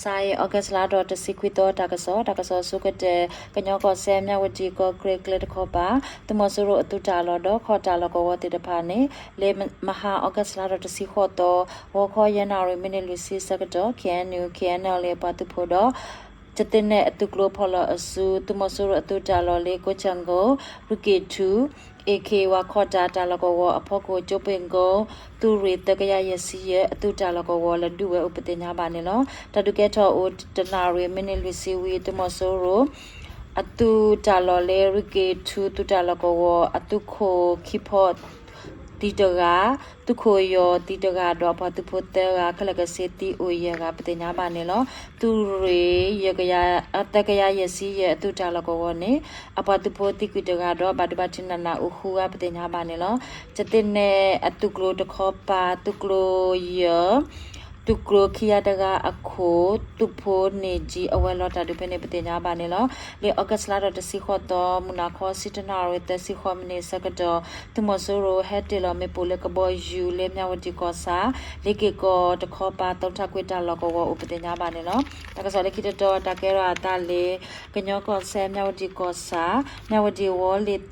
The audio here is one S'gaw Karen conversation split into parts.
မုၢ်နၤခီ မုၢ်ဆါအံၤ August လါထီၣ်တဆံခွံသီ တၢ်ကစီၣ်, တၢ်ကစီၣ်အဆိကတၢၢ် ကညီကီၢ်စဲၣ် မၠၣ်ဝတံၣ် ကီၢ်ကရ့ၣ်ကျဲတခီပၤ သုးမီၤစိရိၤအသုးတၢ်လီၢ်ဒီးခီၣ်တၢ်လီၢ်ကဝီၤသ့ၣ်တဖၣ်န့ၣ် လၢမဟါ August လါထီၣ်တဆံဃိးသီ ဂီၤခီယဲၢ်နၣ်ရံၣ် မံးနံးလွံၢ်ဆံဆၢကတီၢ် K N U K N L A အပှၤသုးဖိဒီး ကသ့ၣ်နဲၣ်အသုးကျိၤဖီၣ်လီၤအစု သုးမီၤစိရိၤအသုးတၢ်လီၢ်လၢ ကိးကၠၣ်ကိၣ် ရူၢ်က့ၤထူ A K ဝၤခီၣ်တၢ်တၢ်လီၢ်ကဝီၤအဖီခိၣ် ကၠိပ့ၣ်ကိ သုးရ့ၣ်သၢကယၤယဲၢ်ဆံယဲၢ် အသုးတၢ်လီၢ်ကဝီၤလၢဒုးဝဲအိၣ်ပသ့ၣ်ညါဘၣ်န့ၣ်လီၤ. တၢ်ဒုးကဲထီၣ်အိၣ်တနၣ်ရံၣ် မံးနံးလွံၢ်ဆံဝံၤ သုးမီၤစိရိၤ အသုးတၢ်လီၢ်လၢ ရူၢ်က့ၤထူ သုးတၢ်လီၢ်ကဝီၤ အသုးခိၣ်ခံဖီ သံတဂၤ, သုးခိၣ်ယီၤသံတဂၤဒီးအပှၤသုးဖိသၢဂၤ ခဲလၢာ်ကဆ့သံအိၣ်ယဲၢ်ဂၤပသ့ၣ်ညါဘၣ်န့ၣ်လီၤ. သုးရ့ၣ် သၢကယၤယဲၢ်ဆံယဲၢ်အသုးတၢ်လီၢ်ကဝီၤန့ၣ် အပှၤသုးဖိသံကွံာ်တဂၤဒီး ဘၣ်ဒိဘၣ်ထံးနးနးအိၣ်ဃုဂၤပသ့ၣ်ညါဘၣ်န့ၣ်လီၤ. ကသ့ၣ်နဲၣ်အသုးကျိၤတခီပၤ သုးကျိၤယဲၢ် သုးကျိၤခံဂၤတဂၤအခိၣ် သုးဖိန့ၢ်ကံအဝဲလီၤတၢ်ဒုးဖဲန့ၣ်ပသ့ၣ်ညါဘၣ်န့ၣ်လီၤ. လၢ August လါထီၣ်တဆံဃိးသီ မုၢ်နၤခီ ဆံတနၣ်ရံၣ် သၢဆံဃိးမံးနံးဆၢကတီၢ် သုးမီၤစိရိၤဟဲတ့ၢ်လီၤမ့ၣ်ပိၢ်လၢကဘီယူၤလၢ မၠၣ်ဝတံၣ်ကီၢ်ဆၣ် လ့က့ၤကီၢ်တခီပၤ သုးထးကွံတၢ်လီၢ်ကဝီၤအိၣ်ပသ့ၣ်ညါဘၣ်န့ၣ်လီၤ. တၢ်ကစီၣ်လၢခံတတီၤ တၢ်ကဲထီၣ်အသးလၢ ကညီကီၢ်စဲၣ် မၠၣ်ဝတံၣ်ကီၢ်ဆၣ် မၠၣ်ဝတံၣ်ဝီၤလ့ၣ်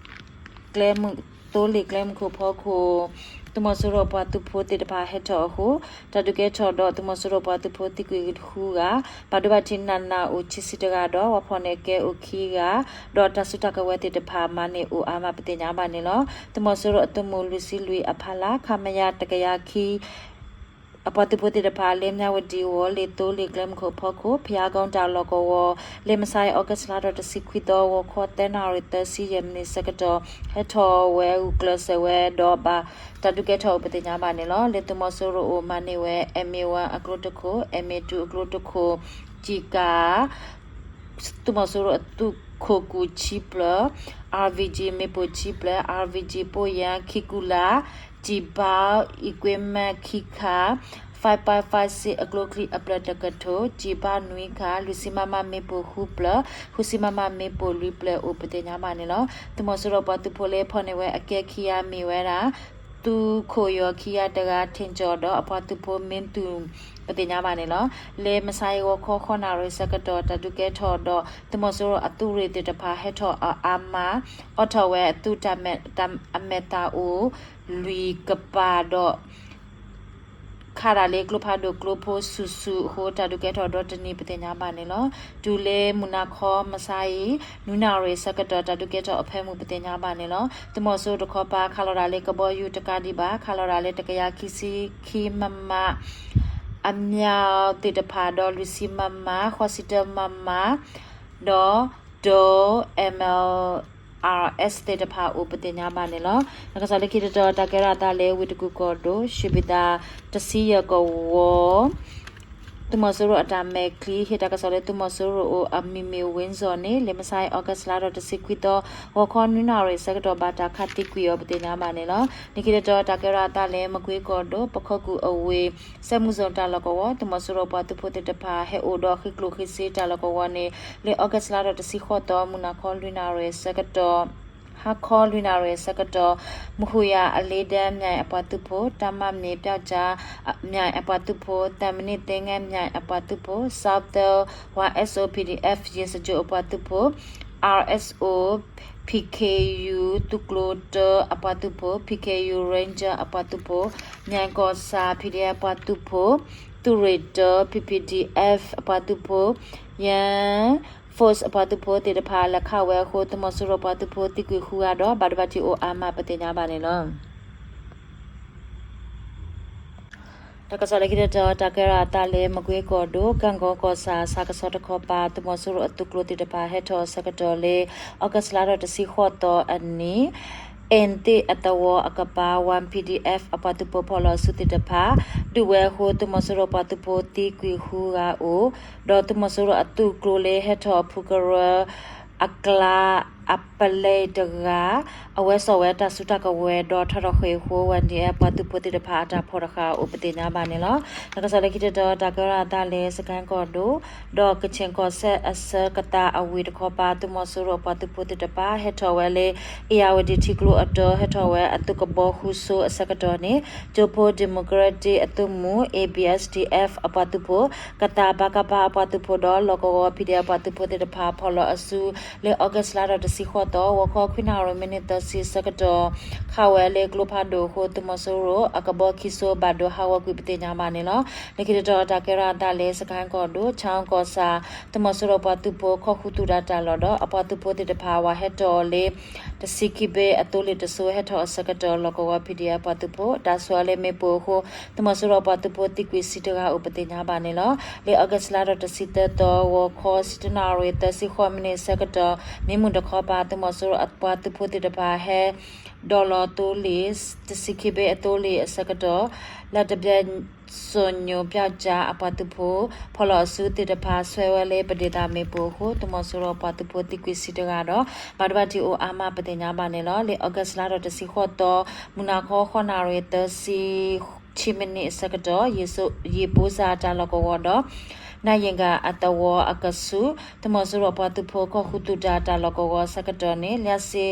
ကျဲမုၢ် သိလ့ၣ်ကျဲမုၢ်ခိၣ်ဖီခိၣ် သုးမီၤစိရိၤပှၤသုးဖိသ့ၣ်တဖၣ်ဟဲထီၣ်အဃိ တၢ်ဒုးကဲထီၣ်ဒီးသုးမီၤစိရိၤပှၤသုးဖိသံကွံာ်ဃုဂၤ, ဘၣ်ဒိဘၣ်ထံးနးနးအိၣ်ခံဆံတဂၤဒီး ဝၤဖီၣ်န့ၢ်ကဲအိၣ်ခံဂၤ, ဒီးတၢ်စုတၢ်ကဝဲၤသ့ၣ်တဖၣ်မၤန့ၢ်အိၣ်အါမးပသ့ၣ်ညါဘၣ်န့ၣ်လီၤ. သုးမီၤစိရိၤအသုးမုၢ်လွံၢ်ဆံလွံၢ်အဖီလာ် ခမရ တကယၤခံ အပှၤသုးဖိသ့ၣ်တဖၣ်လၢ မၠၣ်ဝတံၣ်ဝီၤလ့ၣ် သိလ့ၣ်ကျဲမုၢ်ခိၣ်ဖီခိၣ် ဖယါကီတၢ်လီၢ်ကဝီၤ လၢမဆါအံၤ August လါထီၣ်တဆံခွံသီ ဂီၤခီသၢနၣ်ရံၣ် သၢဆံယဲၢ်မံးနံးဆၢကတီၢ် ဟဲထီၣ်ဝဲဂုာ်ကျဲးစၢးဝဲဒီးဘၣ်တၢ်ဒုးကဲထီၣ်အိၣ်ပသ့ၣ်ညါဘၣ်န့ၣ်လီၤ. လၢသုးမီၤစိရိၤအိၣ်မၤန့ၢ်ဝဲ M A one အကျိတခိၣ်, M A two အကျိတခိၣ်, ကျံကၤ သုးမီၤစိရိၤအသုးခိၣ်ကူၣ်ခံဖျၢၣ်, R V G မ့ၣ်ပိၢ်ခံဖျၢၣ်, R V G ပိၢ်ယၣ်ခံကူလၢ်, ကျံဘၣ် equipment ခံခါ, five five six အကျိချံအဖျၢၣ်တကထိ, ကျံဘၣ်နွံခါ, လွံၢ်ဆံ MM မ့ၣ်ပိၢ်ဃုဖျၢၣ်, ဃုဆံ MM မ့ၣ်ပိၢ်လွံၢ်ဖျၢၣ်အိၣ်ပသ့ၣ်ညါဘၣ်န့ၣ်လီၤ. သုးမီၤစိရိၤပှၤသုးဖိလၢဖီၣ်န့ၢ်ဝဲအကဲခံဂၤမ့ၢ်ဝဲဒၣ် သုးခိၣ်ယီၤခံဂၤတဂၤ ထ့ၣ်ကၠီၣ်ဒီးအပှၤသုးဖိမ့ၢ်တုၤ ပသ့ၣ်ညါဘၣ်န့ၣ်လီၤ. လၢမဆါအံၤဂီၤခီဃိးနၣ်ရံၣ်ဆၢကတီၢ် တၢ်ဒုးကဲထီၣ်ဒီး သုးမီၤစိရိၤအသုးရ့ၣ်သ့ၣ်တဖၣ်ဟဲထီၣ်အအါမး အိးထီၣ်ဝဲအသုးတၢ်မဲာ် တၢ်အမဲာ်သးအိၣ်လွံၢ်ကပၤဒီး ခးတၢ်လၢကျိဖးဒိၣ်ကျိဖိဆူၣ်ဆူၣ်အဃိ တၢ်ဒုးကဲထီၣ်ဒီတနံၤပသ့ၣ်ညါဘၣ်န့ၣ်လီၤ. တုၤလၢမုၢ်နၤခီမဆါအံၤ နွံနၣ်ရံၣ်ဆၢကတီၢ် တၢ်ဒုးကဲထီၣ်အဖၢမုၢ်ပသ့ၣ်ညါဘၣ်န့ၣ်လီၤ. သုးမီၤစိရိၤတခီပၤ ခးလီၤတၢ်လၢကဘီယူၤတကးဒံးဘၣ် ခးလီၤတၢ်လၢတကယၤခံဆံခံ MM အမြောက်သ့ၣ်တဖၣ်ဒီး လွံၢ်ဆံ MM, ဃိးဆံတၢ MM ဒီး ဒိ MLRS သ့ၣ်တဖၣ်အိၣ်ပသ့ၣ်ညါဘၣ်န့ၣ်လီၤ. တၢ်ကစီၣ်လၢခံတတီၤ တၢ်ကဲထီၣ်အသးလၢဝ့ၢ်တကူၣ်ကီၢ်ဒိၣ် ရွှေပြည်သာ တဆံယဲၢ်ကဝီၤ သုးမီၤစိရိၤအတၢ်မဲာ်ချံ ဟ့ၣ်တၢ်ကစီၣ်လၢသုးမီၤစိရိၤအိၣ်အမံၤမ့ၢ် ဝ့ၣ်စီၣ်န့ၣ် လၢမဆါအံၤ August လါထီၣ်တဆံခွံသီ ဂီၤခီနွံနၣ်ရံၣ်ဆၢကတီၢ် ဘၣ်တၢ်ခးသံကွံာ်အီၤပသ့ၣ်ညါဘၣ်န့ၣ်လီၤ. လၢခံတတီၤ တၢ်ကဲထီၣ်အသးလၢမကွ့ကီၢ်ဒိၣ် ပခိၣ်ကူၣ်အဝ့ၢ် စဲမုၢ်စိၣ်တၢ်လီၢ်ကဝီၤ သုးမီၤစိရိၤပှၤသုးဖိသ့ၣ်တဖၣ် ဟဲအိၣ်ဒီးဃ့ကျိၣ်ဃ့စ့တၢ်လီၢ်ကဝီၤန့ၣ် လၢ August လါထီၣ်တဆံဃိးသီ မုၢ်နၤခီလွံၢ်နၣ်ရံၣ်ဆၢကတီၢ် ဟါခီလွံၢ်နၣ်ရံၣ်ဆၢကတီၢ် မဟူယၤအလ့ဒဲ မၠဲၣ်အပှၤသုးဖိ, တၢ်မၤမ့ၢ်ပျောက်ကျား မၠဲၣ်အပှၤသုးဖိ, သံမဏိသင်္ဃန်း မၠဲၣ်အပှၤသုးဖိ, စၢဖၢဝါ S O P D F ယ့ၣ်စကၠိၣ်အပှၤသုးဖိ, R S O, P K U သုးကျိၤတၢအပှၤသုးဖိ, P K U Ranger အပှၤသုးဖိ, မၠဲၣ်ကီၢ်ဆၣ် P D F အပှၤသုးဖိ, သုးရ့ၣ်တၢ P P D F အပှၤသုးဖိ, ယဲၢ် Force အပှၤသုးဖိသ့ၣ်တဖၣ် လဲၤခးဝဲအဃိ သုးမီၤစိရိၤပှၤသုးဖိသံကွံာ်ဃုဂၤဒီး ဘၣ်ဒိဘၣ်ထံးအိၣ်အါမးပသ့ၣ်ညါဘၣ်န့ၣ်လီၤ. တၢ်ကစီၣ်လၢခံတတီၤ တၢ်ကဲထီၣ်အသးလၢမကွ့ကီၢ်ဒိၣ် ကၣ်ကီကီၢ်ဆၣ် ဆၣ်ကဆီတခီပၤ သုးမီၤစိရိၤအသုးကျိၤသ့ၣ်တဖၣ် ဟဲထီၣ်ဆၢကတီၢ်လၢ August လါထီၣ်တဆံဃိးသီအနံၤ အ့ၣ်သ့ၣ်အသဝီအကပၤ ဝၣ် P D F အပှၤသုးဖိဖီၣ်လီၤစုသ့ၣ်တဖၣ် ဒုးဝဲအဃိ သုးမီၤစိရိၤပှၤသုးဖိသံကွံာ်ဃုဂၤအိၣ် ဒီးသုးမီၤစိရိၤအသုးကျိၤလၢဟဲထီၣ်အဖုကရၢအကျါ အပလဲတဂၤ အဝဲစိာ်ဝဲတၢ်စုတၢ်ကဝဲၤဒီးထီၣ်ထီၣ်ဃ့ၢ်အဃိ ဝဲဒ်အပှၤသုးဖိသ့ၣ်တဖၣ်အတၢ်ဖီၣ်တဃာ်အိၣ်ပသ့ၣ်ညါဘၣ်န့ၣ်လီၤ. တၢ်ကစီၣ်လၢခံတတီၤ တၢ်ကဲထီၣ်အသးလၢ စကဲၣ်ကီၢ်ဒိၣ် ဒီးကခ့ၣ်ကီၢ်စဲၣ်အဆၢကသးအဝ့ၢ်တခီပၤ သုးမီၤစိရိၤအပှၤသုးဖိသ့ၣ်တဖၣ် ဟဲထီၣ်ဝဲလၢ အ့ၣ်ယၣ်ဝတံၣ်ထံကျိအတီၤ ဟဲထီၣ်ဝဲအသုးကဘီဃုဆိအဆၢကတီၢ်န့ၣ် ကၠိဖိ Democratic အသုးမုၢ် A B S D F အပှၤသုးဖိ ကသး ပကဖ အပှၤသုးဖိဒီး လီၢ်ကဝီၤ P D F ပှၤသုးဖိသ့ၣ်တဖၣ် ဖီၣ်လီၤအစု လၢ August လါထီၣ်တဆံဃိးသီ ဂီၤခီခွံနၣ်ရံၣ်မံးနံးသၢဆံဆၢကတီၢ် ခးဝဲလၢကျိဖးဒိၣ်အဃိ သုးမီၤစိရိၤအကဘီခံဆိဘၣ်ဒိဟးဂီၤကွံာ်ပသ့ၣ်ညါဘၣ်န့ၣ်လီၤ. လၢခံတတီၤ တၢ်ကဲထီၣ်အသးလၢ စကဲၣ်ကီၢ်ဒိၣ် ဆၣ်ကီၢ်ဆၣ် သုးမီၤစိရိၤပှၤသုးဖိ ခီၣ်ဃုသူၣ်တၢ်တၢ်လီၢ်ဒီး အပှၤသုးဖိသ့ၣ်တဖၣ် ဝဲဟဲထီၣ်လၢ တဆံခံဘ့ၣ်အသိလ့ၣ်တစိၤ ဟဲထီၣ်အဆၢကတီၢ် လီၢ်ကဝီၤ P D F ပှၤသုးဖိ တၢ်ဆိၣ်အၢလၢမ့ၣ်ပိၢ်အဃိ သုးမီၤစိရိၤပှၤသုးဖိသံကွံာ်ဆံတဂၤအိၣ်ပသ့ၣ်ညါဘၣ်န့ၣ်လီၤ. လၢ August လါထီၣ်တဆံသၢသီ ဂီၤခီဆံတၢနၣ်ရံၣ်သၢဆံဃိးမံးနံးအဆၢကတီၢ် မ့ၢ်မုၢ်တခီပၤ သုးမီၤစိရိၤအပှၤသုးဖိသ့ၣ်တဖၣ် ဟဲဒိးလီၤသိလ့ၣ် တဆံခံဘ့ၣ်အသိလ့ၣ်အဆၢကတီၢ် လၢတဘျဲၣ်စိညိၣ်ပျီကၠါအပှၤသုးဖိ ဖီၣ်လီၤအစုသ့ၣ်တဖၣ် ဆွဲဝဲလၢပဒ့ၣ်သၣ်မ့ၣ်ပိၢ်အဃိ သုးမီၤစိရိၤပှၤသုးဖိသံကွံာ်ဆံတဂၤဒီး ဘၣ်ဒိဘၣ်ထံးအိၣ်အါမးပသ့ၣ်ညါဘၣ်န့ၣ်လီၤ. လၢ August လါထီၣ်တဆံဃိးသီ မုၢ်နၤခီဃိးနၣ်ရံၣ်သၢဆံ ဆံမံးနံးအဆၢကတီၢ် ယ့ၣ်ပိစၢ်တၢ်လီၢ်ကဝီၤဒီး နၢ်ယ့ၣ်ကၤအသဝီအကဆူး သုးမီၤစိရိၤပှၤသုးဖိခီၣ်ဃုသူၣ်တၢ်တၢ်လီၢ်ကဝီၤအဆၢကတီၢ်န့ၣ် လၢစ့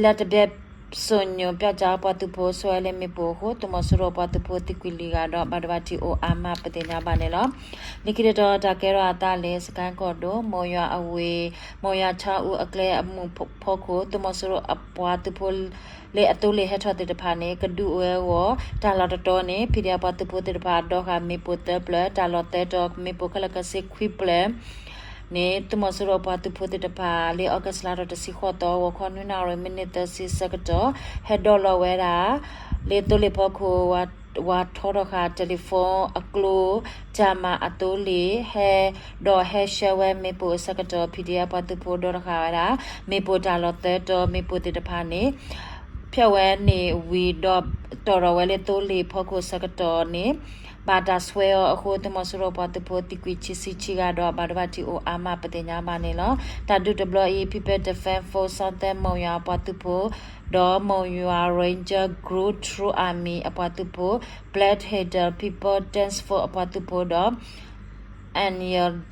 လၢတဘျဲၣ်စိညိၣ်ပျီကၠါပှၤသုးဖိ ဆွဲလၢမ့ၣ်ပိၢ်အဃိ သုးမီၤစိရိၤပှၤသုးဖိသံကွံာ်လွံၢ်ဂၤဒီး ဘၣ်ဒိဘၣ်ထံးအိၣ်အါမးပသ့ၣ်ညါဘၣ်န့ၣ်လီၤ. လၢခံတတီၤ တၢ်ကဲထီၣ်အသးလၢ စကဲၣ်ကီၢ်ဒိၣ် မိၢ်ယွၤအဝ့ၢ် မိၢ်ယွၤဆါအူအကျဲအမုၢ်ဖီခိၣ် သုးမီၤစိရိၤအပှၤသုးဖိ လၢအသိလ့ၣ်ဟဲထီၣ်သ့ၣ်တဖၣ်န့ၣ် ကဒုးဝဲအဂီၢ် တၢ်လီၢ်တတီၤန့ၣ် ဖံးဒဲးပှၤသုးဖိသ့ၣ်တဖၣ် ဒီဃာ်မ့ၣ်ပိၢ်သၢပျၢၤ တၢ်လီၢ်သၢတီၤ မ့ၣ်ပိၢ်ခဲလၢာ်ခဲဆ့ခွံပျၢၤ န့ၣ် သုးမီၤစိရိၤပှၤသုးဖိသ့ၣ်တဖၣ် လၢ August လါထီၣ်တဆံဃိးသီ ဂီၤခီနွံနၣ်ရံၣ်မံးနံးသၢဆံဆၢကတီၢ် ဟဲဒိးလီၤဝဲဒၣ် လၢသိလ့ၣ်ဖီခိၣ် ဝၤထီထီၣ်ဃာ် telephone အကျိ ကၠၤမၤအသိလ့ၣ် ဟဲ ဒီးဟဲဆှၢဝဲမ့ၣ်ပိၢ်အဆၢကတီၢ် ဖံးဒဲးပှၤသုးဖိဒီတဃာ်ဝဲဒၣ် မ့ၣ်ပိၢ်တၢ်လီၢ်သၢတီၤ မ့ၣ်ပိၢ်သ့ၣ်တဖၣ်န့ၣ် ဖျၢၣ်ဝဲန့ၣ်ဝံၤဒီး တီၢ်ထီၣ်ဝဲလၢသိလ့ၣ်ဖီခိၣ်ဆၢကတီၢ်န့ၣ် ဘၣ်တၢ်ဆွဲအီၤအဃိ သုးမီၤစိရိၤပှၤသုးဖိသံကွံာ်ခံဆံခံဂၤဒီး ဘၣ်ဒိဘၣ်ထံးအိၣ်အါမးပသ့ၣ်ညါဘၣ်န့ၣ်လီၤ. တၢ်ဒုးတဘျီအံၤ People Defense Force Southern မိၢ်ယွၤအပှၤသုးဖိ ဒီးမိၢ်ယွၤ Ranger Group True Army အပှၤသုးဖိ Black Hill People Defense Force အပှၤသုးဖိဒီး Ann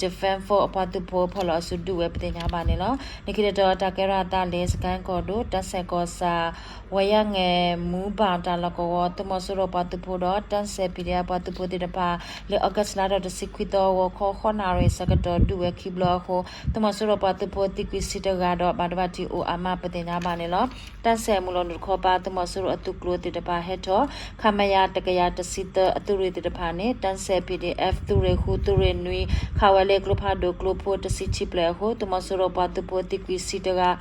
Defense Force အပှၤသုးဖိ ဖီၣ်လီၤအစုဒုးဝဲပသ့ၣ်ညါဘၣ်န့ၣ်လီၤ. လၢခံတတီၤ တၢ်ကဲထီၣ်အသးလၢ စကဲၣ်ကီၢ်ဒိၣ် တၢ်စဲၣ်ကီၢ်ဆၣ် ဝဲယါငဲၢ်မူဘၣ် တၢ်လီၢ်ကဝီၤ သုးမီၤစိရိၤပှၤသုးဖိဒီး တၢ်စဲၣ် ဖံးဒဲးပှၤသုးဖိသ့ၣ်တဖၣ် လၢ August လါထီၣ်တဆံခွံသီ ဂီၤခီဃိးနၣ်ရံၣ်ဆၢကတီၢ် ဒုးဝဲခံဘျီအဃိ သုးမီၤစိရိၤပှၤသုးဖိသံကွံာ်ဆံတဂၤဒီး ဘၣ်ဒိဘၣ်ထံးအိၣ်အါမးပသ့ၣ်ညါဘၣ်န့ၣ်လီၤ. တၢ်စဲၣ်မုၢ်လီၤနုာ်တခီပၤ သုးမီၤစိရိၤအသုးကျိၤသ့ၣ်တဖၣ်ဟဲထီၣ် ခမရ တကယၤတဆံသၢ အသုးရ့ၣ်သ့ၣ်တဖၣ်န့ၣ် တၢ်စဲၣ် P D F သုးရ့ၣ်ဃု သုးရ့ၣ်နွံ ခးဝဲလၢကျိဖးဒိၣ်ကျိဖိတဆံခံဖျၢၣ်အဃိ သုးမီၤစိရိၤပှၤသုးဖိသံကွံာ်ဆံတဂၤ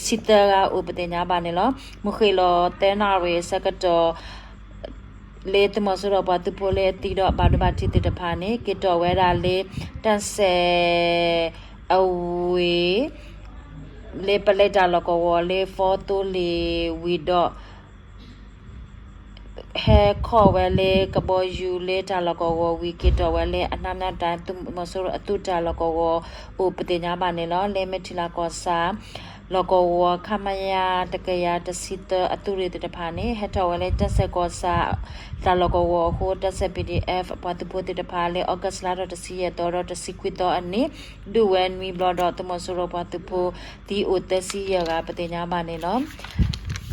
ဆံသၢဂၤအိၣ်ပသ့ၣ်ညါဘၣ်န့ၣ်လီၤ. မုၢ်ဃ့ၢ်လီၤသၢနၣ်ရံၣ်အဆၢကတီၢ် လၢသုးမီၤစိရိၤပှၤသုးဖိလၢအသံဒီးဘၣ်ဒိဘၣ်ထံးသ့ၣ်တဖၣ်န့ၣ် က့ၤတီၣ်ဝဲဒၣ်လၢ တၢ်စဲၣ်အဝ့ၢ် လၢပလဲတၢ်လီၢ်ကဝီၤလၢ ဖီသိလ့ၣ်ဝံၤဒီး ဟဲခီၣ်ဝဲလၢကဘီယူၤလၢတၢ်လီၢ်ကဝီၤဝံၤ က့ၤတီၣ်ဝဲလၢအနါမၠၣ်တၢ် သုးမီၤစိရိၤအသုးတၢ်လီၢ်ကဝီၤအိၣ်ပသ့ၣ်ညါဘၣ်န့ၣ်လီၤ. လၢမဲၢ်ထံလါကီၢ်ဆၣ် လီၢ်ကဝီၤ ခမရ တကယၤတဆံသၢ အသုးရ့ၣ်သ့ၣ်တဖၣ်န့ၣ် ဟဲထီၣ်ဝဲလၢတၢ်စဲၣ်ကီၢ်ဆၣ် တၢ်လီၢ်ကဝီၤအဃိ တၢ်စဲၣ် P D F အပှၤသုးဖိသ့ၣ်တဖၣ် လၢ August လါထီၣ်တဆံယဲၢ်သီဒီးတဆံခွံသီအနံၤ ဒုးဝဲနွံဘျီဒီး သုးမီၤစိရိၤပှၤသုးဖိ သံအိၣ်သၢဆံယဲၢ်ဂၤ ပသ့ၣ်ညါဘၣ်န့ၣ်လီၤ.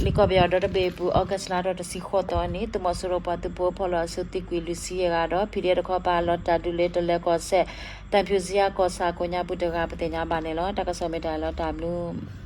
လၢကီၢ်ပယီၤဒီတဘ့ၣ်အပူၤ August လါထီၣ်တဆံဃိးသီအနံၤ သုးမီၤစိရိၤပှၤသုးဖိဖီၣ်လီၤအစုသံကွံာ်လွံၢ်ဆံယဲၢ်ဂၤဒီး ဖံးဒဲးတခီပၤ လီၤတၢ်ဒုးလၢတလၢကီၢ်စဲၣ် သံဖြူဇရပ် ကီၢ်ဆၣ်ကိးညါပူၤတဂၤ ပသ့ၣ်ညါဘၣ်န့ၣ်လီၤ. တၢ်ကစီၣ်မ့ၢ်တၢ်လီၤတၢ်ဘျုး